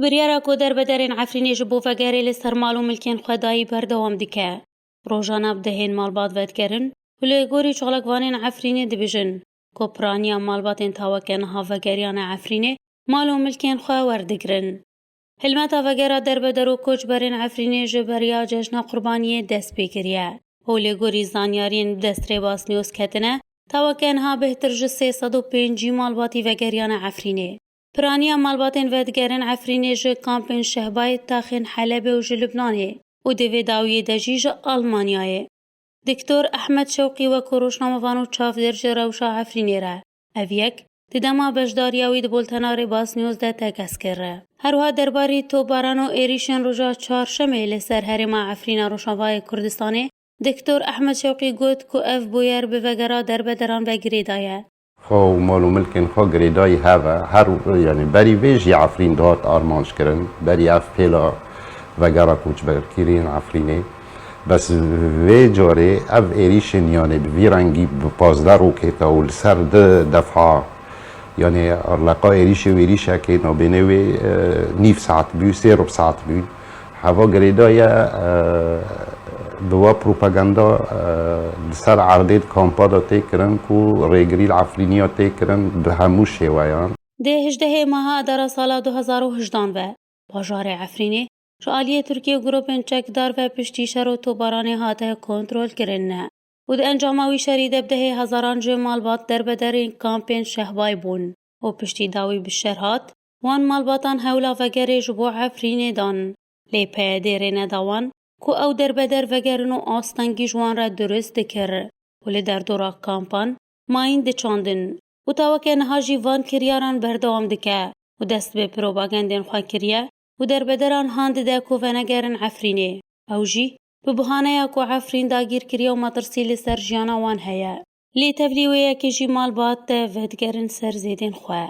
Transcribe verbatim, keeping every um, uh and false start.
Biryara ku derbederên Efrînê ji bo vegerê li ser mal û milkên xwe dayî berdewam dike. Rojane bi dehên malbat vedigerin û li gorî çalakvanên Efrînê dibêjin ku piraniya malbatên taweke niha vegeriyane Efrînê mal û milkên xwe werdigrin. Hilmeta vegera derbeder û koçberên Efrînê ji beriya cejna Qurbaniyê dest pê kiriye û lê gorî zanyariyên bi dest Rêbas News ketine, taweke niha bêhtir ji sê sed û pêncî malbatî vegeriyane Efrînê. Piraniya malbatên vedigerin Efrînê ji kampên Şehbayê, taxên Helebê û ji Lubnanê û di vê dawiyê de jî ji Almanyayê. Doktor Ehmed Şewqî wekû rojnamevan û çavdêr ji rewşa Efrînê re, ev yek di dema beşdariya wî di bultena Rêbas News de tekez kir. Her wiha derbarî tobaran û êrîşên roja Çarşemê li ser herêma Efrîna Rojavayê Kurdistanê, Doktor Ehmed Şewqî got ku ev bûyer bi vegera derbederan ve girêdaye. Xwe û mal û milkên xwe girêdayî hev e. Her, yanî berî vê jî Efrîn dihat armanc kirin. Berî ev pêla vegera koçberkirî yên Efrînê. Bes vê carê ev êrîşên, yanî bi vî rengî bi pazdeh roketa û li ser du defha, yanî arleqa êrîşê û êrîşekê nabêne wê, e, nîv saet bû, sê rub saet bûn. Heva girêdaye, e, bi wa propaganda, e, li ser erdê di kampa de tê kirin ku rêgirî li Efrîniya tê kirin bi hemû şêweyan. Dê hejdehê meha Adara sala du hezar û hejdan ve bajarê Efrînê ji aliyê Tirkiye û grûpên çekdar ve piştî şer û tobaranê hate kontrolkirin û di encama wî şerî de bi dehê hezaran ji malbat derbederên kampên Şehbayê bûn û piştî dawî bi şer hat, wan malbatan hewla vegerê ji bo Efrînê dan. Lê P Y D rê neda wan ku ew derbeder vegerin û astengî ji wan re dirust dikir û li derdora kampan mayîn diçandin û taweke niha jî van kiryaran berdewam dike û dest bi propagandên xwe kiriye û derbederan han dide ku venegerin Efrînê. Ew jî bi bihaneya ku Efrîn dagîr kiriye û metirsî li ser jiyana wan heye. Lê tevlî wê yekê jî malbat de vedigerin ser zêdên xwe.